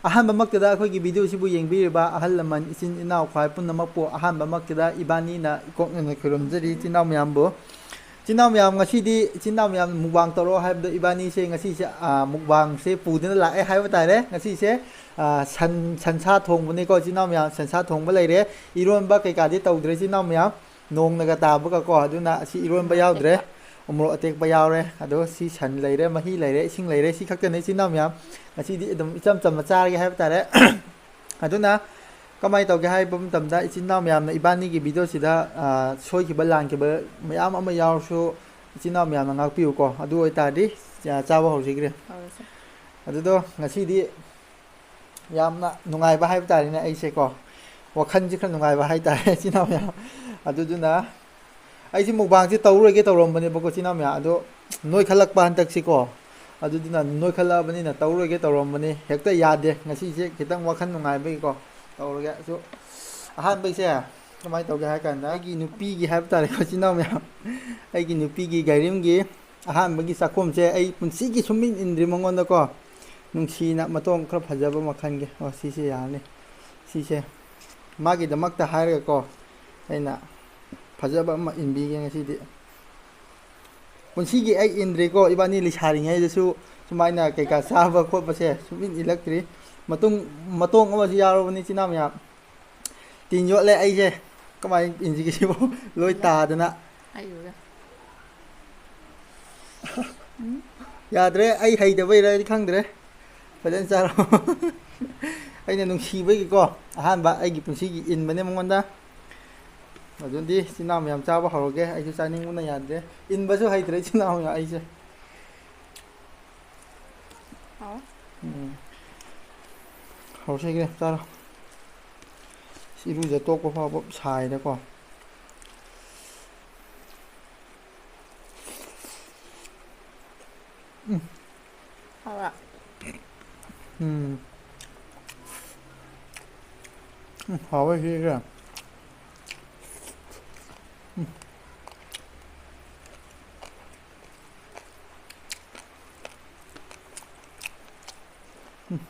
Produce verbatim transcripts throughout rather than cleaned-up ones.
ꯑꯍꯥꯟꯕꯃꯛꯇꯗ ꯑꯩꯈꯣꯏꯒꯤ video ꯁꯤꯕꯨ ꯌꯦꯡꯕꯤꯔꯤꯕ ꯑꯍꯜ ꯂꯃꯟ, ꯏꯆꯤꯟ ꯏꯅꯥꯎ, ꯈ꯭ꯋꯥꯏ ꯄꯨꯝꯅꯃꯛꯄꯨ ꯑꯍꯥꯟꯕꯃꯛꯇꯗ ꯏꯕꯥꯅꯤꯅ ꯏꯀꯣꯛꯅꯅ ꯈꯨꯔꯨꯝꯖꯔꯤ, ꯏꯆꯤꯟ ꯏꯅꯥꯎ ꯃꯌꯥꯝꯕꯨ꯫ ꯏꯆꯤꯟ ꯏꯅꯥꯎ ꯃꯌꯥꯝ, ꯉꯁꯤꯗꯤ ꯏꯆꯤꯟ ꯏꯅꯥꯎ ꯃꯌꯥꯝ mukbang ꯇꯧꯔꯣ ꯍꯥꯏꯕꯗ ꯏꯕꯥꯅꯤꯁꯦ ꯉꯁꯤꯁꯦ, ꯑ, mukbang ꯁꯦ ꯄꯨꯗꯨꯅ ꯂꯥꯛꯑꯦ ꯍꯥꯏꯕ ꯇꯥꯔꯦ꯫ ꯉꯁꯤꯁꯦ, ꯑ, ꯁꯟ, ꯁꯟꯁꯥ ꯊꯣꯡꯕꯅꯤꯀꯣ, ꯏꯆꯤꯟ ꯏꯅꯥꯎ ꯃꯌꯥꯝ, ꯁꯟꯁꯥ ꯊꯣꯡꯕ ꯂꯩꯔꯦ꯫ ꯏꯔꯣꯟꯕ ꯀꯩꯀꯥꯗꯤ ꯇꯧꯗ꯭ꯔꯦ, ꯏꯆꯤꯟ ꯏꯅꯥꯎ ꯃꯌꯥꯝ꯫ ꯅꯣꯡꯅꯒ ꯇꯥꯕꯒꯀꯣ, ꯑꯗꯨꯅ ꯑꯁꯤ ꯏꯔꯣꯟꯕ ꯌꯥꯎꯗ꯭ꯔꯦ꯫ ꯎꯃꯣꯔꯣꯛ ꯑꯇꯦꯛꯄ ꯌꯥꯎꯔꯦ꯫ ꯑꯗꯣ ꯁꯤ ꯁꯟ ꯂꯩꯔꯦ, ꯃꯍꯤ ꯂꯩꯔꯦ, ꯏꯁꯤꯡ ꯂꯩꯔꯦ꯫ ꯁꯤ ꯈꯛꯇꯅꯦ, ꯏꯆꯤꯟ ꯏꯅꯥꯎ ꯃꯌꯥꯝ꯫ ꯉꯁꯤꯗꯤ ꯑꯗꯨꯝ ꯏꯆꯝ ꯆꯝꯅ ꯆꯥꯔꯒꯦ ꯍꯥꯏꯕ ꯇꯥꯔꯦ꯫ ꯑꯗꯨꯅ ꯀꯃꯥꯏꯅ ꯇꯧꯒꯦ ꯍꯥꯏꯕ ꯃꯇꯝꯗ, ꯏꯆꯤꯟ ꯏꯅꯥꯎ ꯃꯌꯥꯝꯅ ꯏꯕꯥꯅꯤꯒꯤ video ꯁꯤꯗ, ꯑ, ꯁꯣꯏꯈꯤꯕ ꯂꯥꯟꯈꯤꯕ ꯃꯌꯥꯝ ꯑꯃ ꯌꯥꯎꯔꯁꯨ, ꯏꯆꯤꯟ ꯏꯅꯥꯎ ꯃꯌꯥꯝꯅ ꯉꯥꯛꯄꯤꯌꯨꯀꯣ꯫ ꯑꯗꯨ ꯑꯣꯏꯇꯥꯔꯗꯤ, ꯑ, ꯆꯥꯕ ꯍꯧꯖꯈ꯭ꯔꯦ꯫ ꯍꯧꯔꯁꯦ꯫ ꯑꯗꯨꯗꯣ ꯉꯁꯤꯗꯤ ꯌꯥꯝꯅ ꯅꯨꯡꯉꯥꯏꯕ ꯍꯥꯏꯕ ꯇꯥꯔꯦꯅꯦ ꯑꯩꯁꯦꯀꯣ꯫ ꯋꯥꯈꯜꯁꯦ ꯈꯔ ꯅꯨꯡꯉꯥꯏꯕ ꯍꯥꯏ ꯇꯥꯔꯦ, ꯏꯆꯤꯟ ꯏꯅꯥꯎ ꯃꯌꯥꯝ꯫ ꯑꯗꯨꯗꯨꯅ ꯑꯩꯁꯦ mukbang ꯁꯦ ꯇꯧꯔꯣꯏꯒꯦ ꯇꯧꯔꯝꯕꯅꯦꯕꯀꯣ, ꯏꯆꯤꯟ ꯏꯅꯥꯎ ꯃꯌꯥꯝ꯫ ꯑꯗꯣ ꯅꯣꯏꯈꯠꯂꯛꯄ ꯍꯟꯗꯛꯁꯤꯀꯣ꯫ ꯑꯗꯨꯗꯨꯅ ꯅꯣꯏꯈꯠꯂꯛꯑꯕꯅꯤꯅ ꯇꯧꯔꯣꯏꯒꯦ ꯇꯧꯔꯝꯕꯅꯤ꯫ ꯍꯦꯛꯇ ꯌꯥꯗꯦ꯫ ꯉꯁꯤꯁꯦ ꯈꯤꯇꯪ ꯋꯥꯈꯜ ꯅꯨꯡꯉꯥꯏꯕꯒꯤꯀꯣ ꯇꯧꯔꯒꯦ꯫ ꯑꯗꯨ ꯑꯍꯥꯟꯕꯩꯁꯦ ꯀꯃꯥꯏꯅ ꯇꯧꯒꯦ ꯍꯥꯏ ꯀꯥꯟꯗ, ꯑꯩꯒꯤ ꯅꯨꯄꯤꯒꯤ ꯍꯥꯏꯕ ꯇꯥꯔꯦꯀꯣ, ꯏꯆꯤꯟ ꯏꯅꯥꯎ ꯃꯌꯥꯝ꯫ ꯑꯩꯒꯤ ꯅꯨꯄꯤꯒꯤ ꯒꯥꯏꯔꯤꯝꯒꯤ ꯑꯍꯥꯟꯕꯒꯤ ꯆꯥꯛꯈꯨꯝꯁꯦ ꯑꯩ ꯄꯨꯟꯁꯤꯒꯤ ꯁꯨꯝ ꯏꯟ ꯏꯟꯗ꯭ꯔꯤ ꯃꯉꯣꯟꯗꯀꯣ꯫ ꯅꯨꯡꯁꯤꯅ ꯃꯇꯣꯡ ꯈꯔ ꯐꯖꯕ ꯑꯃ ꯈꯟꯒꯦ꯫ ꯑꯣ, ꯁꯤꯁꯦ ꯌꯥꯔꯅꯤ꯫ ꯁꯤꯁꯦ ꯃꯥꯒꯤꯗꯃꯛꯇ ꯍꯥꯏꯔꯒꯀꯣ, ꯑꯩꯅ ꯐꯖꯕ ꯑꯃ ꯏꯟꯕꯤꯒꯦ ꯉꯁꯤꯗꯤ꯫ ꯄꯨꯟꯁꯤꯒꯤ ꯑꯩ ꯏꯟꯗ꯭ꯔꯤꯀꯣ, ꯏꯕꯥꯅꯤ ꯂꯩꯁꯥꯔꯤꯉꯩꯗꯁꯨ ꯁꯨꯃꯥꯏꯅ ꯀꯩꯀꯥ ꯆꯥꯕ ꯈꯣꯠꯄꯁꯦ ꯁꯨꯝ ꯏꯟ ꯏꯜꯂꯛꯇ꯭ꯔꯤ꯫ ꯃꯇꯨꯡ, ꯃꯇꯣꯡ ꯑꯃꯁꯨ ꯌꯥꯎꯔꯕꯅꯤ, ꯏꯆꯤꯟ ꯏꯅꯥꯎ ꯃꯌꯥꯝ꯫ ꯇꯤꯟ ꯌꯣꯠꯂꯦ ꯑꯩꯁꯦ꯫ ꯀꯃꯥꯏꯅ ꯏꯟꯁꯤꯒꯦ ꯁꯤꯕꯨ? ꯂꯣꯏ ꯇꯥꯗꯅ꯫ ꯑꯩ ꯎꯔꯦ꯫ ꯌꯥꯗ꯭ꯔꯦ, ꯑꯩ ꯍꯩꯇꯕꯩꯔꯗꯤ ꯈꯪꯗ꯭ꯔꯦ꯫ ꯐꯖꯅ ꯆꯥꯔꯣ꯫ ꯑꯩꯅ ꯅꯨꯡꯁꯤꯕꯒꯤꯀꯣ, ꯑꯍꯥꯟꯕ ꯑꯩꯒꯤ ꯄꯨꯟꯁꯤꯒꯤ ꯏꯟꯕꯅꯦ ꯃꯉꯣꯟꯗ꯫ ꯑꯗꯨꯗꯤ ꯏꯆꯤꯟ ꯏꯅꯥꯎ ꯃꯌꯥꯝ ꯆꯥꯕ ꯍꯧꯔꯒꯦ꯫ ꯑꯩꯁꯨ ꯆꯥꯅꯤꯡꯕꯅ ꯌꯥꯗ꯭ꯔꯦ꯫ ꯏꯟꯕꯁꯨ ꯍꯩꯇ꯭ꯔꯦ ꯏꯆꯤꯟ ꯏꯅꯥꯎ ꯃꯌꯥꯝ ꯑꯩꯁꯦ꯫ ꯍꯥꯎ꯫ ꯎꯝ꯫ ꯍꯧꯔꯁꯤꯒꯦ, ꯆꯥꯔꯣ꯫ ꯏꯔꯨꯖ ꯇꯣꯛꯄ ꯐꯥꯎꯕ ꯁꯥꯏꯗꯀꯣ꯫ ꯎꯝ꯫ ꯍꯥꯎꯕ꯭ꯔꯥ? ꯎꯝ꯫ ꯎꯝ, ꯍꯥꯎꯋꯦ ꯁꯤꯁꯦ꯫ ꯎꯝ꯫ ꯎꯝ꯫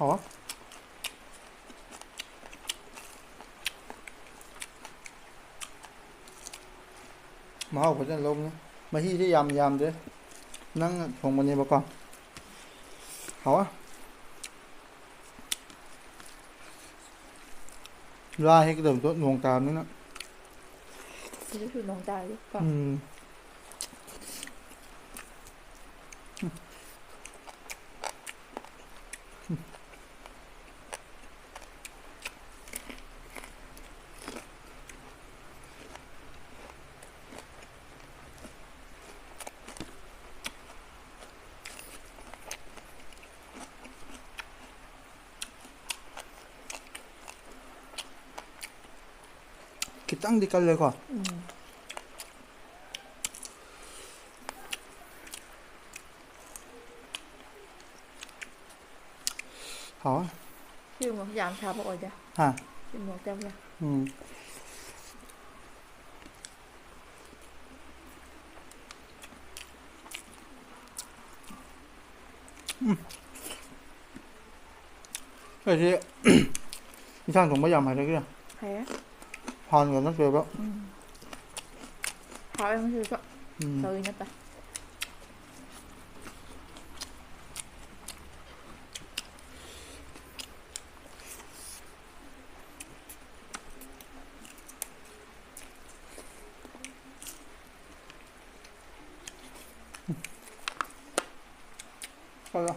ꯍꯥꯎꯋꯦ꯫ ꯃꯍꯥꯎ ꯐꯖꯅ ꯂꯧꯕꯅꯤ꯫ ꯃꯍꯤꯁꯦ ꯌꯥꯝ ꯌꯥꯝꯗꯦ꯫ ꯅꯪꯅ ꯊꯣꯡꯕꯅꯦꯕꯀꯣ꯫ ꯍꯥꯎꯋꯦ꯫ ꯂꯥ ꯍꯦꯛꯀꯗꯕꯗꯣ ꯅꯣꯡ ꯇꯥꯕꯅꯤꯅ꯫ ꯍꯧꯖꯤꯛꯁꯨ ꯅꯣꯡ ꯇꯥꯔꯤ ꯀꯣ꯫ ꯎꯝ꯫ ꯈꯤꯇꯪꯗꯤ ꯀꯜꯂꯦꯀꯣ꯫ ꯎꯝ꯫ ꯍꯥꯎꯋꯦ꯫ ꯁꯤ ꯃꯣꯔꯣꯛ ꯌꯥꯝ ꯁꯥꯕ ꯑꯣꯏꯗꯦ꯫ ꯍꯥ? ꯁꯤ ꯃꯣꯔꯣꯛ ꯌꯥꯝ ꯌꯥꯝ꯫ ꯎꯝ꯫ ꯎꯝ꯫ ꯑꯩꯁꯦ ꯏꯟꯁꯥꯡ ꯊꯣꯡꯕ ꯌꯥꯝ ꯍꯩꯔꯦ꯫ ꯍꯩꯔꯦ꯫ ꯍꯥꯟꯅꯒ ꯅꯠꯇ꯭ꯔꯦꯕ꯫ ꯎꯝ꯫ ꯍꯥꯎꯋꯦ ꯉꯁꯤꯁꯨ꯫ ꯎꯝ꯫ ꯁꯧꯒ꯭ꯔꯤ ꯅꯠꯇꯦ꯫ ꯍꯜꯂꯣ꯫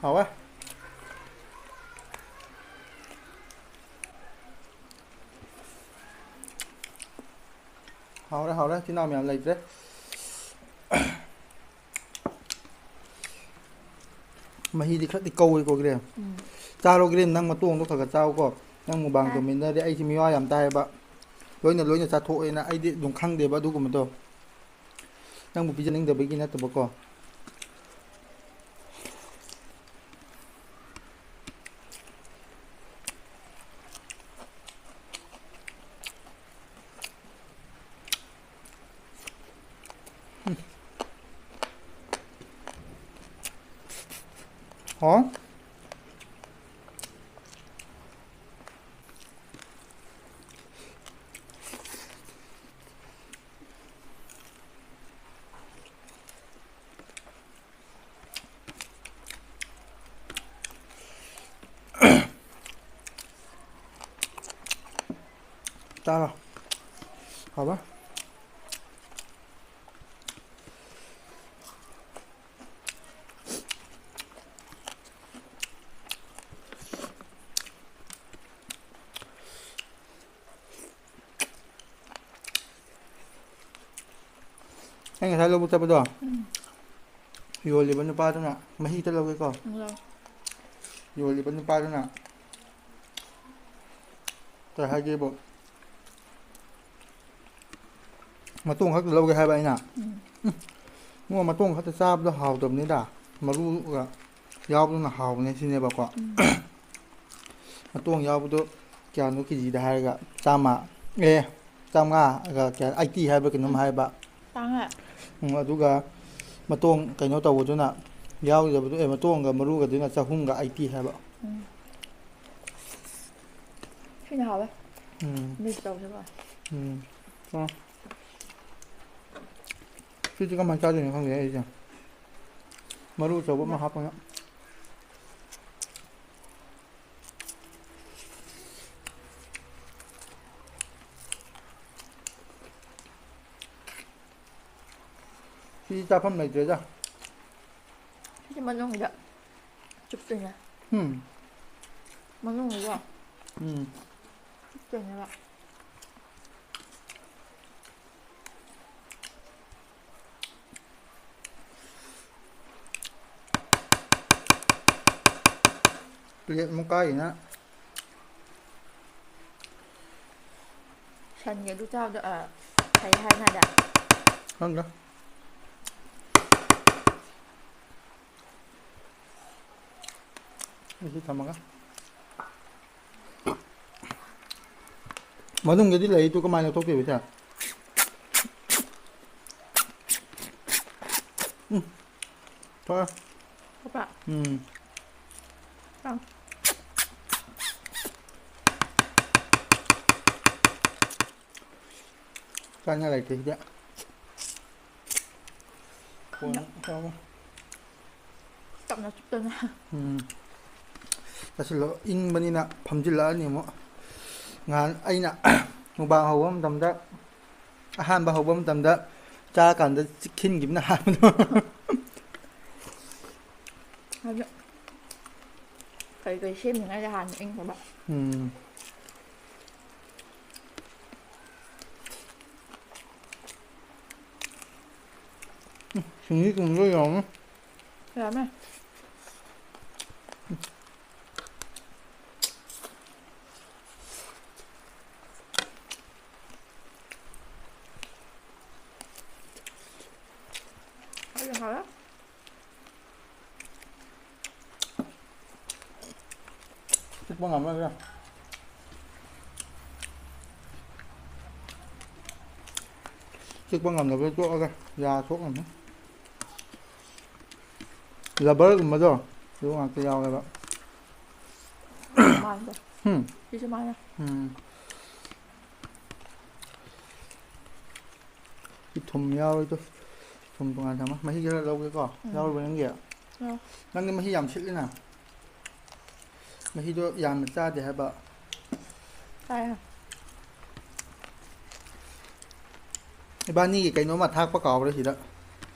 ꯍꯥꯎꯋꯦ꯫ ꯍꯥꯎꯔꯦ, ꯍꯥꯎꯔꯦ꯫ ꯏꯆꯤꯟ ꯏꯅꯥꯎ ꯃꯌꯥꯝ ꯂꯩꯇ꯭ꯔꯦ꯫ ꯃꯍꯤꯗꯤ ꯈꯔꯗꯤ ꯀꯧꯏꯀꯣ, ꯒ꯭ꯔꯦꯝ꯫ ꯎꯝ꯫ ꯆꯥꯔꯣ, ꯒ꯭ꯔꯦꯝ, ꯅꯪ ꯃꯇꯣꯡꯗꯣ ꯈꯔ ꯈꯔ ꯆꯥꯎꯀꯣ꯫ ꯅꯪ ꯃꯨꯛꯕꯥꯡ ꯆꯥꯏ꯫ ꯇꯧꯃꯤꯟꯅꯔꯗꯤ ꯑꯩꯁꯦ ꯃꯤꯋꯥ ꯌꯥꯝ ꯇꯥꯏꯌꯦꯕ꯫ ꯂꯣꯏꯅ ꯂꯣꯏꯅ ꯆꯥꯊꯣꯛꯑꯦꯅ ꯑꯩꯗꯤ ꯑꯗꯨꯝ ꯈꯪꯗꯦꯕ ꯑꯗꯨꯒꯨꯝꯕꯗꯣ꯫ ꯅꯪꯕꯨ ꯄꯤꯖꯅꯤꯡꯗꯕꯒꯤ ꯅꯠꯇꯕꯀꯣ꯫ ꯍꯥꯎ꯫ ꯆꯥꯔꯣ꯫ ꯍꯥꯎꯕ? ꯑꯩ ꯉꯁꯥꯏ ꯂꯧꯕꯨꯛ ꯆꯠꯄꯗꯣ, ꯎꯝ꯫ ꯌꯣꯜꯂꯤꯕ ꯅꯨꯄꯥꯗꯨꯅ ꯃꯍꯤꯗ ꯂꯧꯒꯦꯀꯣ꯫ ꯂꯧ꯫ ꯌꯣꯜꯂꯤꯕ ꯅꯨꯄꯥꯗꯨꯅ ꯀꯩ ꯍꯥꯏꯒꯦꯕꯨ, ꯃꯇꯣꯡ ꯈꯛꯇ ꯂꯧꯒꯦ ꯍꯥꯏꯕ ꯑꯩꯅ꯫ ꯎꯝ꯫ ꯎꯝ꯫ ꯃꯣꯏ ꯃꯇꯣꯡ ꯈꯛꯇ ꯆꯥꯕꯗꯣ ꯍꯥꯎꯇꯕꯅꯤꯗ, ꯃꯔꯨꯒ ꯌꯥꯎꯕꯗꯨꯅ ꯍꯥꯎꯕꯅꯦ ꯁꯤꯅꯦꯕꯀꯣ꯫ ꯎꯝ꯫ ꯃꯇꯣꯡ ꯌꯥꯎꯕꯗꯣ ꯀꯌꯥꯅꯣ ꯀꯦꯖꯤꯗ ꯍꯥꯏꯔꯒ ꯆꯥꯝꯃ, ꯑꯦ, ꯆꯥꯝꯃꯉꯥꯒ ꯀꯌꯥ, ꯑꯩꯠꯇꯤ ꯍꯥꯏꯕ꯭ꯔꯥ ꯀꯩꯅꯣꯝ ꯎꯝ꯫ ꯍꯥꯏꯕ꯫ ꯇꯥꯡꯉꯦ꯫ ꯎꯝ, ꯑꯗꯨꯒ ꯃꯇꯣꯡ ꯀꯩꯅꯣ ꯇꯧꯕꯗꯨꯅ, ꯌꯥꯎꯗꯕꯗꯨ, ꯑꯦ, ꯃꯇꯣꯡꯒ ꯃꯔꯨꯒꯗꯨꯅ ꯆꯍꯨꯝꯒ ꯑꯩꯠꯇꯤ ꯍꯥꯏꯕ꯫ ꯎꯝ꯫ ꯁꯤꯅ ꯍꯥꯎꯋꯦ꯫ ꯎꯝ꯫ Mix ꯇꯧꯁꯦꯀꯣ꯫ ꯎꯝ꯫ ꯑꯣ꯫ ꯁꯤꯗꯤ ꯀꯃꯥꯏꯅ ꯆꯥꯗꯣꯏꯅꯣ ꯈꯪꯗꯦ ꯑꯩꯁꯦ꯫ ꯃꯔꯨ ꯑꯆꯧꯕ ꯑꯃ ꯍꯥꯞꯄꯒ꯫ ꯁꯤꯗꯤ ꯆꯥꯐꯝ ꯂꯩꯇ꯭ꯔꯦꯗ꯫ ꯁꯤ ꯃꯅꯨꯡꯗ ꯆꯨꯞꯇꯣꯏꯅꯦ꯫ ꯎꯝ꯫ ꯃꯅꯨꯡꯗꯀꯣ꯫ ꯎꯝ꯫ ꯆꯨꯞꯇꯣꯏꯅꯦꯕ꯫ Plate ꯑꯃꯨꯛ ꯀꯥꯏꯔꯤꯅ꯫ ꯁꯟꯒꯤ ꯑꯗꯨ ꯆꯥꯕꯗꯣ, ꯑ, ꯐꯩ ꯍꯥꯏꯅꯗ꯫ ꯈꯪꯗꯦ꯫ ꯑꯩ ꯁꯤ ꯊꯝꯃꯒ꯫ ꯃꯅꯨꯡꯗꯗꯤ ꯂꯩ, ꯑꯗꯨ ꯀꯃꯥꯏꯅ ꯂꯧꯊꯣꯛꯇꯣꯏꯕ ꯁꯦ? ꯎꯝ꯫ ꯊꯣꯛꯑꯦ꯫ ꯊꯣꯛꯄ꯭ꯔꯥ? ꯎꯝ꯫ ꯆꯥꯎ꯫ ꯆꯥꯅꯤꯡꯉꯥꯏ ꯂꯩꯇꯦ ꯁꯤꯗꯤ꯫ ꯀꯣꯟꯅ ꯆꯥꯎ꯫ ꯇꯞꯅ ꯆꯨꯞꯇꯅ꯫ ꯎꯝ꯫ ꯆꯥꯁꯤꯜꯂꯣ꯫ ꯏꯪꯕꯅꯤꯅ ꯐꯝꯖꯤꯜꯂꯛꯑꯅꯤ ꯑꯃꯨꯛ꯫ ꯉꯍꯥꯟ ꯑꯩꯅ ꯃꯨꯛꯕꯥꯡ ꯍꯧꯕ ꯃꯇꯝꯗ ꯑꯍꯥꯟꯕ ꯍꯧꯕ ꯃꯇꯝꯗ ꯆꯥꯔꯀꯥꯟꯗ ꯆꯤꯛꯈꯤꯟꯈꯤꯕꯅ ꯍꯥꯟꯕꯗꯣ꯫ ꯑꯗꯣ ꯀꯩ ꯀꯩ ꯁꯦꯝꯃꯤꯉꯩꯗ ꯍꯥꯟꯅ ꯏꯪꯈ꯭ꯔꯕ꯫ ꯎꯝ꯫ ꯁꯤꯡꯂꯤ ꯊꯨꯝꯁꯨ ꯌꯥꯎꯔꯝꯃꯤ꯫ ꯌꯥꯝꯃꯦ꯫ ꯑꯩ ꯍꯥꯎꯔꯦ꯫ ꯆꯤꯛꯄ ꯉꯝꯃꯔꯣꯏꯗ꯫ ꯆꯤꯛꯄ ꯉꯝꯗꯕꯗꯣ ꯇꯣꯛꯑꯒꯦ꯫ ꯌꯥ ꯁꯣꯛꯅꯕꯅꯤ꯫ ꯔꯕꯔꯒꯨꯝꯕꯗꯣ ꯑꯗꯨ ꯉꯥꯛꯇ ꯌꯥꯎꯋꯦꯕ꯫ ꯃꯥꯟꯗꯦ꯫ ꯍꯨꯝ? ꯁꯤꯁꯨ ꯃꯥꯟꯅ꯫ ꯎꯝ꯫ ꯁꯤ ꯊꯨꯝ ꯌꯥꯎꯔꯣꯏꯗꯣ꯫ ꯊꯨꯝ ꯇꯣꯉꯥꯟ ꯊꯝꯃꯣ꯫ ꯃꯍꯤ ꯈꯔ ꯂꯧꯒꯦꯀꯣ꯫ ꯎꯝ꯫ ꯌꯥꯎꯔꯕ ꯅꯪꯒꯤ? ꯌꯥꯎ꯫ ꯅꯪꯗꯤ ꯃꯍꯤ ꯌꯥꯝ ꯁꯤꯠꯂꯤꯅ꯫ ꯃꯍꯤꯗꯣ ꯌꯥꯝꯅ ꯆꯥꯗꯦ ꯍꯥꯏꯕ꯫ ꯆꯥꯏ꯫ ꯏꯕꯥꯅꯤꯒꯤ ꯀꯩꯅꯣꯝꯃ ꯊꯥꯛꯄ ꯀꯥꯎꯔꯦ ꯁꯤꯗ꯫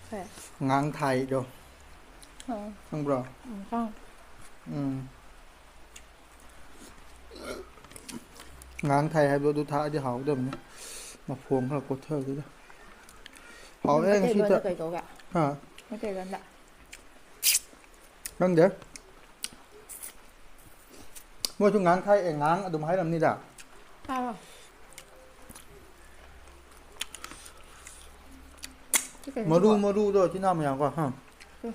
ꯀꯩ? ꯉꯥꯡ ꯊꯥꯏꯗꯣ꯫ ꯑꯣ꯫ ꯈꯪꯕ꯭ꯔꯣ? ꯎꯝ, ꯈꯪꯉꯦ꯫ ꯎꯝ꯫ ꯉꯥꯡ ꯊꯥꯏ ꯍꯥꯏꯕꯗꯣ ꯑꯗꯨ ꯊꯥꯛꯑꯗꯤ ꯍꯥꯎꯒꯗꯕꯅꯤ꯫ ꯃꯐꯣꯟ ꯈꯔ ꯀꯣꯠꯊꯔꯒꯦꯗ꯫ ꯍꯥꯎꯋꯦ ꯃꯩꯇꯩꯂꯣꯟꯗ ꯉꯁꯤꯗ꯫ ꯀꯩ ꯀꯧꯒꯦ? ꯍꯥ? ꯃꯩꯇꯩꯂꯣꯟꯗ꯫ ꯈꯪꯗꯦ꯫ ꯃꯣꯏꯁꯨ ꯉꯥꯡ ꯊꯥꯏ, ꯑꯦ, ꯉꯥꯡ ꯑꯗꯨꯝ ꯍꯥꯏꯔꯝꯅꯤꯗ꯫ ꯇꯥꯔꯣ꯫ ꯁꯤ ꯀꯩꯅꯣ ꯃꯔꯨ, ꯁꯤꯕꯣ? ꯃꯔꯨꯗꯣ ꯎꯆꯤꯟ ꯅꯥ ꯃꯌꯥꯝꯀꯣ, ꯍꯥ꯫ ꯎꯝ꯫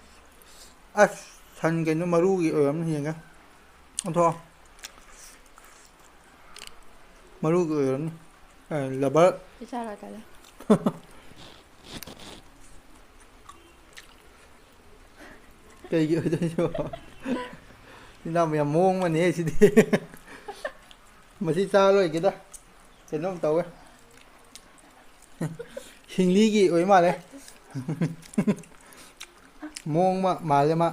ꯑꯁ, ꯁꯟ ꯀꯩꯅꯣ ꯃꯔꯨꯒꯤ ꯑꯣꯏꯔꯝꯅꯤ, ꯌꯦꯡꯒꯦ꯫ ꯑꯣꯟꯊꯣꯛꯑꯣ꯫ ꯃꯔꯨꯒꯤ ꯑꯣꯏꯔꯝꯅꯤ꯫ ꯑꯦ, ꯂꯕꯔ꯫ ꯏꯆꯥ ꯂꯥꯛꯀꯜꯂꯦ꯫ ꯀꯩꯒꯤ ꯑꯣꯏꯗꯣꯏꯅꯣ? ꯏꯅꯥꯎ ꯃꯌꯥꯝ ꯃꯑꯣꯡ ꯑꯃꯅꯦ ꯁꯤꯗꯤ꯫ ꯃꯁꯤ ꯆꯥ ꯂꯣꯏꯒꯦꯗ꯫ ꯀꯩꯅꯣꯝ ꯇꯧꯋꯦ꯫ ꯍꯤꯡꯂꯤꯒꯤ ꯑꯣꯏ ꯃꯥꯜꯂꯦ꯫ ꯃꯑꯣꯡ ꯑꯃ ꯃꯥꯜꯂꯦ ꯃꯥ꯫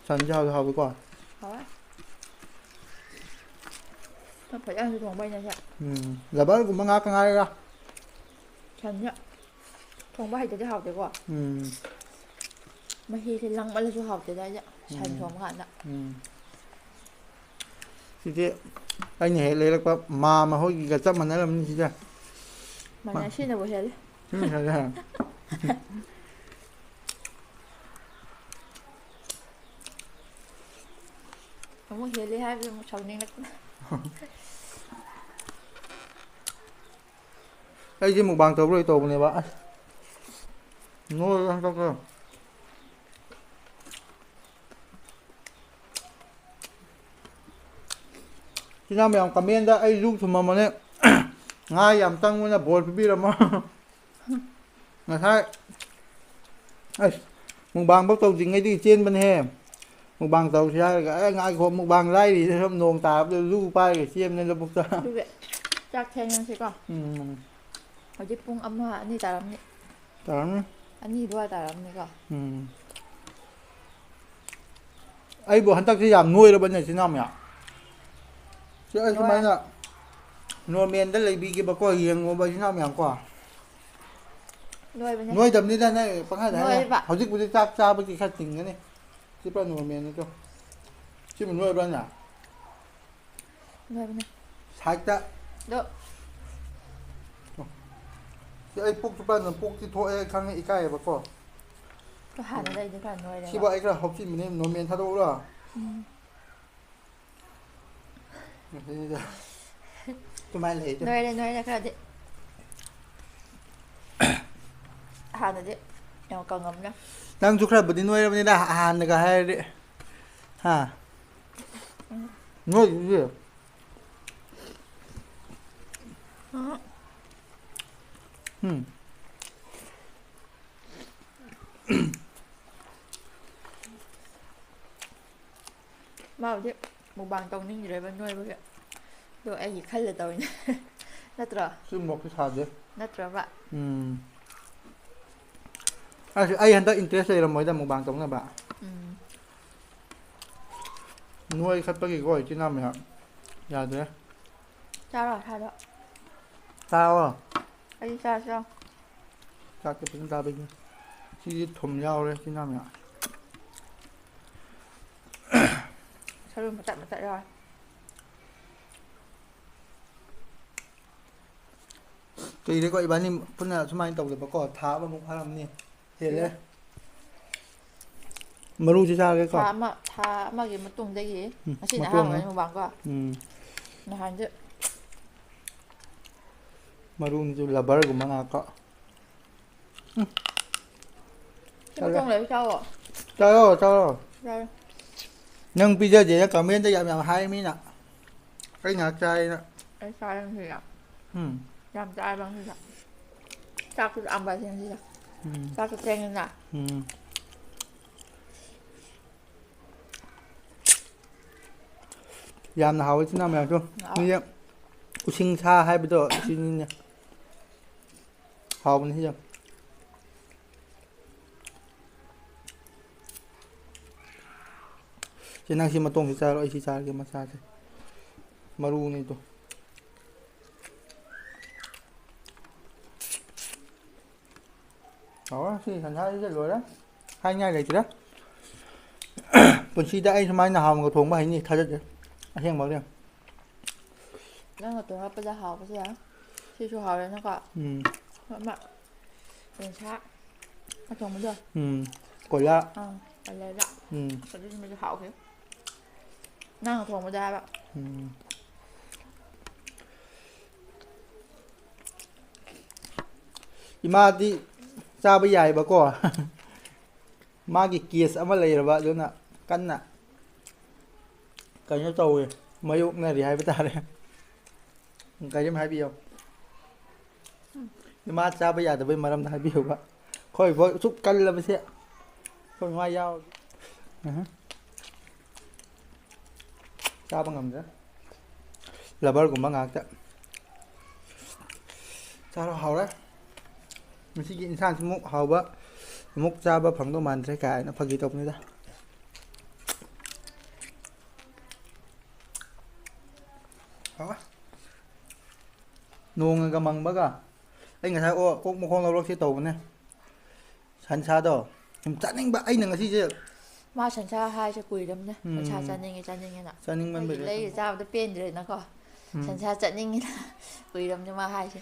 ꯁꯟꯁꯦ ꯍꯥꯎꯗꯤ ꯍꯥꯎꯋꯤꯀꯣ꯫ ꯍꯥꯎꯋꯦ꯫ ꯐꯖꯅꯁꯨ ꯊꯣꯡꯕ ꯍꯩꯅ ꯁꯦ꯫ ꯎꯝ꯫ ꯂꯕꯔꯒꯨꯝꯕ ꯉꯥꯛꯇ ꯉꯥꯏꯔꯦꯔꯥ꯫ ꯁꯟꯁꯦ ꯊꯣꯡꯕ ꯍꯩꯇꯗꯤ ꯍꯥꯎꯇꯦꯀꯣ꯫ ꯎꯝ꯫ ꯃꯍꯤꯁꯦ ꯂꯥꯡꯃꯜꯂꯁꯨ ꯍꯥꯎꯇꯦꯗ ꯑꯩꯗꯤ ꯁꯟ ꯎꯝ꯫ ꯊꯣꯡꯕ ꯀꯥꯟꯗ꯫ ꯎꯝ꯫ ꯁꯤꯗꯤ ꯑꯩꯅ ꯍꯦꯛ ꯂꯩꯔꯛꯄ ꯃꯥꯝꯃ ꯍꯣꯏꯒꯤꯒ ꯆꯞ ꯃꯥꯟꯅꯔꯝꯅꯤ ꯁꯤꯗ꯫ ꯃꯥꯟꯅ ꯁꯤꯅꯕꯨ ꯍꯦꯜꯂꯤ꯫ ꯁꯤꯅ ꯍꯦꯜꯂꯦ꯫ ꯑꯃꯨꯛ ꯍꯦꯜꯂꯤ ꯍꯥꯏꯕꯗ ꯑꯃꯨꯛ ꯁꯥꯎꯅꯤꯡꯂꯛꯄ꯫ ꯑꯩꯁꯦ ꯃꯨꯛꯕꯥꯡ ꯇꯧꯔꯣꯏ ꯇꯧꯕꯅꯦꯕ꯫ ꯑꯁ꯫ ꯅꯣꯏꯔꯦ ꯍꯟꯗꯛꯁꯦ꯫ ꯏꯆꯤꯟ ꯏꯅꯥꯎ ꯃꯌꯥꯝ comment ꯑꯩ ꯂꯨꯛ ꯊꯨꯝꯃꯝꯕꯅꯦ꯫ ꯉꯥ ꯌꯥꯝ ꯆꯪꯕꯅ ꯕꯣꯔ ꯄꯤꯕꯤꯔꯝꯃꯣ꯫ ꯉꯁꯥꯏ ꯑꯁ ꯃꯨꯛꯕꯥꯡ ꯐꯧ ꯇꯧꯗ꯭ꯔꯤꯉꯩꯗꯒꯤ ꯆꯦꯟꯕꯅꯦꯍꯦ꯫ ꯃꯨꯛꯕꯥꯡ ꯇꯧꯁꯤ ꯍꯥꯏꯔꯒ ꯑꯦ ꯉꯥꯏꯈꯣ ꯃꯨꯛꯕꯥꯡ ꯂꯥꯏꯔꯤꯗ ꯁꯨꯝ ꯅꯣꯡ ꯇꯥꯕꯗ ꯂꯨ ꯄꯥꯏꯔꯒ ꯆꯦꯟꯕꯅꯦ ꯂꯧꯕꯨꯛꯇ꯫ ꯑꯗꯨꯒꯤ ꯆꯥꯛ ꯊꯦꯡꯉꯁꯤꯀꯣ꯫ ꯎꯝ꯫ ꯍꯧꯖꯤꯛ ꯄꯨꯡ ꯑꯃ ꯑꯅꯤ ꯇꯥꯔꯝꯅꯤ꯫ ꯇꯥꯔꯝꯅꯤ꯫ ꯑꯅꯤ ꯑꯗꯨꯋꯥꯏ ꯇꯥꯔꯝꯅꯤꯀꯣ꯫ ꯎꯝ꯫ ꯑꯩꯕꯨ ꯍꯟꯗꯛꯁꯤ ꯌꯥꯝ ꯅꯣꯏꯔꯕꯅꯦ ꯏꯆꯤꯟ ꯏꯅꯥꯎ ꯃꯌꯥꯝ꯫ ꯁꯤ ꯑꯩ ꯅꯣꯏ꯫ ꯁꯨꯃꯥꯏꯅ normalꯗ ꯂꯩꯕꯤꯒꯦꯕꯀꯣ ꯌꯦꯡꯉꯣꯕ ꯏꯆꯤꯟ ꯏꯅꯥꯎ ꯃꯌꯥꯝ ꯀꯣ꯫ ꯅꯣꯏꯕꯅꯦ꯫ ꯅꯣꯏꯗꯕꯅꯤꯗ ꯅꯪ ꯄꯪꯍꯥꯏꯗ ꯍꯥꯏꯅ꯫ ꯅꯣꯏꯕ꯫ ꯍꯧꯖꯤꯛꯄꯨꯗꯤ ꯆꯥꯛ ꯆꯥꯕꯒꯤ ꯈꯔ ꯇꯤꯡꯒꯅꯤ꯫ ꯁꯤ ꯄꯨꯔꯥ normalꯅꯤꯀꯣ꯫ ꯁꯤꯕꯨ ꯅꯣꯏꯕ꯭ꯔꯥꯅꯦ? ꯅꯣꯏꯕꯅꯦ꯫ Sideꯇ꯫ ꯑꯗꯣ ꯁꯤ ꯑꯩ ꯄꯨꯛꯁꯨ ꯄꯥꯟꯅ ꯄꯨꯛꯇꯤ ꯊꯣꯛꯑꯦ ꯈꯪꯉꯦ ꯏꯀꯥꯏꯌꯦꯕꯀꯣ꯫ ꯑꯗꯣ ꯍꯥꯟꯅꯗꯤ ꯑꯩꯗꯤ ꯈꯔ ꯅꯣꯏꯔꯦꯕ꯫ ꯁꯤꯕꯨ ꯑꯩ ꯈꯔ ꯍꯧꯆꯤꯟꯕꯅꯦ normal ꯊꯥꯗꯣꯛꯎꯔꯣ? ꯎꯝ꯫ ꯃꯁꯤꯗ꯫ ꯑꯗꯨꯃꯥꯏꯅ ꯂꯩ ꯑꯗꯨ꯫ ꯅꯣꯏꯔꯦ, ꯅꯣꯏꯔꯦ ꯈꯔꯗꯤ꯫ ꯍꯥꯟꯅꯗꯤ ꯌꯥꯝ ꯀꯪꯉꯝꯅꯦ꯫ ꯅꯪꯁꯨ ꯈꯔꯕꯨꯗꯤ ꯅꯣꯏꯔꯕꯅꯤꯗ, ꯍꯥꯟꯅꯒ ꯍꯥꯏꯔꯗꯤ꯫ ꯍꯥ? ꯎꯝ꯫ ꯅꯣꯏꯗꯨꯗꯤ? ꯎꯝ꯫ ꯎꯝ꯫ ꯃꯥꯕꯨꯗꯤ mukbang ꯇꯧꯅꯤꯡꯗ꯭ꯔꯦꯕ ꯅꯣꯏꯕꯒꯤ꯫ ꯑꯗꯣ ꯑꯩꯒꯤ ꯈꯜꯂ ꯇꯧꯔꯤꯅꯦ꯫ ꯅꯠꯇ꯭ꯔꯣ? ꯁꯤ ꯃꯣꯔꯣꯛꯁꯤ ꯁꯥꯗꯦ꯫ ꯅꯠꯇ꯭ꯔꯕ? ꯎꯝ꯫ ꯑꯁ, ꯑꯩ ꯍꯟꯗꯛ interest ꯂꯩꯔꯝꯃꯣꯏꯗ mukbang ꯇꯧꯅꯕ꯫ ꯎꯝ꯫ ꯅꯣꯏꯈꯠꯄꯒꯤꯀꯣ, ꯏꯆꯤꯟ ꯏꯅꯥꯎ ꯃꯌꯥꯝ꯫ ꯌꯥꯗ꯭ꯔꯦ꯫ ꯆꯥꯔꯣ, ꯁꯥꯗꯣ꯫ ꯆꯥꯔꯣ꯫ ꯑꯩ ꯆꯥꯔꯁꯨ ꯌꯥꯎ-꯫ ꯆꯥꯛꯇꯤ ꯐꯖꯅ ꯆꯥꯕꯩꯅꯦ꯫ ꯁꯤꯗꯤ ꯊꯨꯝ ꯌꯥꯎꯔꯦ, ꯏꯆꯤꯟ ꯏꯅꯥꯎ ꯃꯌꯥꯝ꯫ ꯁꯔꯨ ꯃꯇꯠ ꯃꯇꯠ ꯌꯥꯎꯔꯦ꯫ ꯀꯨꯏꯔꯦꯀꯣ ꯏꯕꯥꯅꯤ ꯄꯨꯟꯅ ꯁꯨꯃꯥꯏꯅ ꯇꯧꯗꯕꯀꯣ, ꯊꯥ ꯑꯃꯃꯨꯛ ꯐꯥꯔꯝꯅꯤ꯫ ꯍꯦꯜꯂꯦ꯫ ꯍꯦꯜꯂꯦ꯫ ꯃꯔꯨꯁꯤ ꯆꯥꯔꯒꯦꯀꯣ꯫ ꯊꯥ ꯑꯃ, ꯊꯥ ꯑꯃꯒꯤ ꯃꯇꯨꯡꯗꯒꯤ ꯎꯝ, ꯉꯁꯤꯅ ꯃꯇꯣꯡꯅ꯫ ꯑꯍꯥꯟꯕꯅꯤ mukbang ꯀꯣ꯫ ꯎꯝ꯫ ꯅꯍꯥꯟꯗꯤ ꯃꯔꯨꯁꯤꯁꯨ rubberꯒꯨꯝꯕ ꯉꯥꯛꯇ꯫ ꯎꯝ꯫ ꯁꯤ ꯆꯠꯂꯦ꯫ ꯃꯇꯣꯡ ꯂꯩꯔ ꯆꯥꯎꯋꯣ꯫ ꯆꯥꯔꯣ, ꯆꯥꯔꯣ꯫ ꯆꯥꯔꯣ꯫ ꯅꯪ ꯄꯤꯖꯗꯦꯅ commentꯇ ꯌꯥꯝ ꯌꯥꯝ ꯍꯥꯏ ꯃꯤꯅ꯫ ꯑꯩ ꯉꯥꯏꯍꯥꯛ ꯆꯥꯏꯅ꯫ ꯑꯩ ꯆꯥꯔꯦ ꯉꯁꯤꯗꯤ꯫ ꯎꯝ꯫ ꯌꯥꯝ ꯆꯥꯔꯦꯕ ꯉꯁꯤꯗꯤ꯫ ꯆꯥꯛꯁꯨ ꯂꯥꯝꯕ ꯉꯁꯤꯗꯤ꯫ ꯎꯝ꯫ ꯆꯥꯛꯁꯨ ꯊꯦꯡꯉꯤꯅ꯫ ꯎꯝ꯫ ꯌꯥꯝꯅ ꯍꯥꯎꯋꯤ ꯏꯆꯤꯟ ꯏꯅꯥꯎ ꯃꯌꯥꯝꯁꯨ꯫ ꯍꯥꯎꯋꯦ꯫ ꯃꯤꯁꯦ ꯎꯁꯤꯡ ꯁꯥ ꯍꯥꯏꯕꯗꯣ ꯁꯤꯅꯤꯅꯦ꯫ ꯍꯥꯎꯕꯅꯤ ꯁꯤꯁꯦ꯫ ꯁꯤ ꯅꯪ ꯁꯤ ꯃꯇꯣꯡꯁꯤ ꯆꯥꯔꯣ, ꯑꯩ ꯁꯤ ꯆꯥꯔꯒꯦ ꯃꯆꯥꯁꯦ꯫ ꯃꯔꯨꯅꯤꯗꯣ꯫ ꯍꯥꯎꯔꯦ, ꯁꯤ ꯁꯟꯁꯥꯁꯤꯗ ꯂꯣꯏꯔꯦ꯫ ꯍꯥꯏꯅꯤꯡꯉꯥꯏ ꯂꯩꯇ꯭ꯔꯦ꯫ ꯄꯨꯟꯁꯤꯗ ꯑꯩ ꯁꯨꯃꯥꯏꯅ ꯍꯥꯎꯅꯒ ꯊꯣꯡꯕ ꯍꯩꯅꯤ ꯊꯥꯖꯗꯦ꯫ ꯑꯁꯦꯡꯕꯒꯤ꯫ ꯅꯪꯅ ꯊꯣꯡꯉꯛꯄꯗ ꯍꯥꯎꯕꯁꯦ ꯌꯥꯝ꯫ ꯁꯤꯁꯨ ꯍꯥꯎꯔꯦꯅꯀꯣ꯫ ꯎꯝ꯫ ꯑꯃ ꯌꯦꯟꯁꯥ ꯑꯊꯣꯡꯕꯗꯣ꯫ ꯎꯝ꯫ ꯀꯣꯏꯂꯥ꯫ ꯑꯪ, ꯀꯣꯏꯂꯥꯗꯣ꯫ ꯎꯝ꯫ ꯑꯗꯨꯒꯨꯝꯕꯗꯣ ꯍꯥꯎꯈꯤ꯫ ꯅꯪꯅ ꯊꯣꯡꯕꯗꯣ ꯍꯥꯏꯕ꯫ ꯎꯝ꯫ ꯏꯃꯥꯗꯤ ꯆꯥꯕ ꯌꯥꯏꯕꯀꯣ꯫ ꯃꯥꯒꯤ ꯀꯦꯁ ꯑꯃ ꯂꯩꯔꯕ, ꯑꯗꯨꯅ ꯀꯟꯅ ꯀꯩꯅꯣ ꯇꯧꯋꯦ, ꯃꯥꯌꯣꯛꯅꯔꯤ ꯍꯥꯏꯕ ꯇꯥꯔꯦ꯫ ꯀꯔꯤꯝ ꯍꯥꯏꯕꯤꯌꯣ꯫ ꯏꯃꯥ ꯆꯥꯕ ꯌꯥꯗꯕꯩ ꯃꯔꯝꯗ ꯍꯥꯏꯕꯤꯌꯨꯕ꯫ ꯑꯩꯈꯣꯏ ꯐꯥꯎ ꯑꯁꯨꯛ ꯀꯜꯂꯕꯁꯦ ꯑꯩꯈꯣꯏ ꯏꯃꯥ ꯌꯥꯎ-, ꯎꯝꯍꯨꯝ꯫ ꯆꯥꯕ ꯉꯝꯗ꯭ꯔꯦ꯫ ꯂꯕꯔꯒꯨꯝꯕ ꯉꯥꯛꯇ꯫ ꯆꯥꯔꯣ, ꯍꯥꯎꯔꯦ꯫ ꯉꯁꯤꯒꯤ ꯏꯟꯁꯥꯡꯁꯤꯃꯨꯛ ꯍꯥꯎꯕ ꯑꯃꯨꯛ ꯆꯥꯕ ꯐꯪꯗꯧ ꯃꯥꯟꯗ꯭ꯔꯦ ꯀꯥꯏꯅ ꯐꯥꯒꯤ ꯇꯧꯕꯅꯤꯗ꯫ ꯍꯥꯎꯋꯦ꯫ ꯅꯣꯡꯒ ꯃꯪꯕꯒ꯫ ꯑꯩ ꯉꯁꯥꯏ ꯑꯣ-, ꯑꯣꯛ ꯃꯈꯣꯡ ꯂꯧꯔꯛꯁꯦ ꯇꯧꯕꯅꯦ꯫ ꯁꯟꯁꯥꯗꯣ ꯌꯥꯝ ꯆꯥꯅꯤꯡꯕ꯫ ꯑꯩꯅ ꯉꯁꯤꯁꯦ ꯃꯥ ꯁꯟꯁꯥ ꯍꯥꯏꯁꯦ ꯀꯨꯏꯔꯝꯅꯦ꯫ ꯁꯟꯁꯥ ꯎꯝ꯫ ꯆꯥꯅꯤꯡꯉꯦ, ꯆꯥꯅꯤꯡꯉꯦꯅ꯫ ꯆꯥꯅꯤꯡꯃꯟꯕꯒꯤ ꯑꯩꯒꯤ ꯂꯩꯔ ꯆꯥꯕꯗ ꯄꯦꯟꯗ꯭ꯔꯦꯅꯀꯣ꯫ ꯎꯝ꯫ ꯁꯟꯁꯥ ꯆꯠꯅꯤꯡꯉꯤꯅ ꯀꯨꯏꯔꯝꯅꯦ ꯃꯥ ꯍꯥꯏꯁꯦ꯫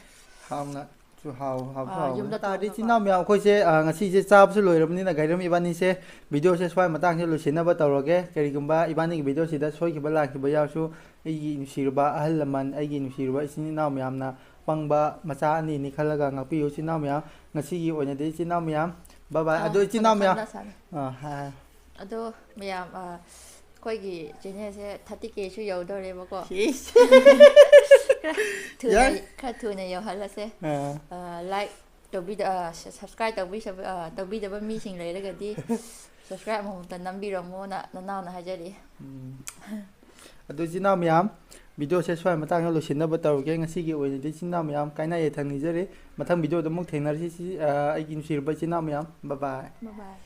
ꯍꯥꯎꯅꯁꯨ ꯍꯥꯎ-, ꯍꯥꯎꯁꯨ ꯑꯥ, ꯍꯥꯎꯕꯅꯦ꯫ ꯌꯨꯝꯗ ꯇꯥꯔꯗꯤ ꯊꯣꯡꯉꯒ꯫ ꯏꯆꯤꯟ ꯏꯅꯥꯎ ꯃꯌꯥꯝ ꯑꯩꯈꯣꯏꯁꯦ, ꯑꯥ, ꯉꯁꯤꯁꯦ ꯆꯥꯕꯁꯨ ꯂꯣꯏꯔꯕꯅꯤꯅ ꯒꯥꯏꯔꯝ ꯏꯕꯥꯅꯤꯁꯦ ꯚꯤꯗꯤꯑꯣꯁꯦ ꯁ꯭ꯋꯥꯏ ꯃꯇꯥꯡꯁꯤꯗ ꯂꯣꯏꯁꯤꯟꯅꯕ ꯇꯧꯔꯒꯦ꯫ ꯀꯔꯤꯒꯨꯝꯕ ꯏꯕꯥꯅꯤꯒꯤ ꯚꯤꯗꯤꯑꯣꯁꯤꯗ ꯁꯣꯏꯈꯤꯕ ꯂꯥꯟꯈꯤꯕ ꯌꯥꯎꯔꯁꯨ ꯑꯩꯒꯤ ꯅꯨꯡꯁꯤꯔꯕ ꯑꯍꯜ ꯂꯃꯟ, ꯑꯩꯒꯤ ꯅꯨꯡꯁꯤꯔꯕ ꯏꯆꯤꯟ ꯏꯅꯥꯎ ꯃꯌꯥꯝꯅ ꯄꯪꯕ ꯃꯆꯥ ꯑꯅꯤꯅꯤ ꯈꯜꯂꯒ ꯉꯥꯛꯄꯤꯌꯨ ꯏꯆꯤꯟ ꯏꯅꯥꯎ ꯃꯌꯥꯝ꯫ ꯉꯁꯤꯒꯤ ꯑꯣꯏꯅꯗꯤ ꯏꯆꯤꯟ ꯏꯅꯥꯎ ꯃꯌꯥꯝ, ꯕꯥꯏ ꯕꯥꯏ꯫ ꯑꯥ, ꯑꯗꯣ ꯏꯆꯤꯟ ꯏꯅꯥꯎ ꯃꯌꯥꯝ, ꯃꯊꯪꯗ ꯁꯥꯟꯅ-, ꯑꯥ, ꯍꯥꯏ, ꯍꯥꯏ꯫ ꯑꯗꯣ ꯃꯌꯥꯝ, ꯑꯥ, ꯑꯩꯈꯣꯏꯒꯤ ꯆꯦꯅꯦꯜꯁꯦ ꯊꯥꯔꯇꯤ ꯀꯦꯁꯨ ꯌꯧꯗꯧꯔꯦꯕꯀꯣ꯫ ꯁꯤꯁ꯫ ꯈꯔ ꯊꯨꯅ, ꯌꯥꯏ꯫ ꯈꯔ ꯊꯨꯅ ꯌꯧꯍꯜꯂꯁꯦ꯫ ꯑꯥ꯫ ꯑꯥ, ꯂꯥꯏꯛ ꯇꯧꯕꯤꯗ-, ꯑꯥ, ꯁ-, ꯁꯕꯁꯀ꯭ꯔꯥꯏꯕ ꯇꯧꯕꯤꯁꯕ-, ꯑꯥ, ꯇꯧꯕꯤꯗꯕ ꯃꯤꯁꯤꯡ ꯂꯩꯔꯒꯗꯤ ꯁꯕꯁꯀ꯭ꯔꯥꯏꯕ ꯑꯃꯃꯝꯇ ꯅꯝꯕꯤꯔꯝꯃꯣꯅ ꯅꯅꯥꯎꯅ ꯍꯥꯏꯖꯔꯤ꯫ ꯎꯝ꯫ ꯑꯗꯨ ꯏꯆꯤꯟ ꯏꯅꯥꯎ ꯃꯌꯥꯝ, ꯚꯤꯗꯤꯑꯣꯁꯦ ꯁ꯭ꯋꯥꯏ ꯃꯇꯥꯡꯗ ꯂꯣꯏꯁꯤꯟꯅꯕ ꯇꯧꯔꯒꯦ꯫ ꯉꯁꯤꯒꯤ ꯑꯣꯏꯅꯗꯤ ꯏꯆꯤꯟ ꯏꯅꯥꯎ ꯃꯌꯥꯝ ꯀꯥꯏꯅ ꯌꯥꯊꯪ ꯅꯤꯖꯔꯤ꯫ ꯃꯊꯪ ꯚꯤꯗꯤꯑꯣꯗ ꯑꯃꯨꯛ ꯊꯦꯡꯅꯔꯁꯤ, ꯁꯤ, ꯑꯥ, ꯑꯩꯒꯤ ꯅꯨꯡꯁꯤꯔꯕ ꯏꯆꯤꯟ ꯏꯅꯥꯎ ꯃꯌꯥꯝ꯫ ꯕꯥꯏ ꯕꯥꯏ꯫ ꯕꯥꯏ ꯕꯥꯏ꯫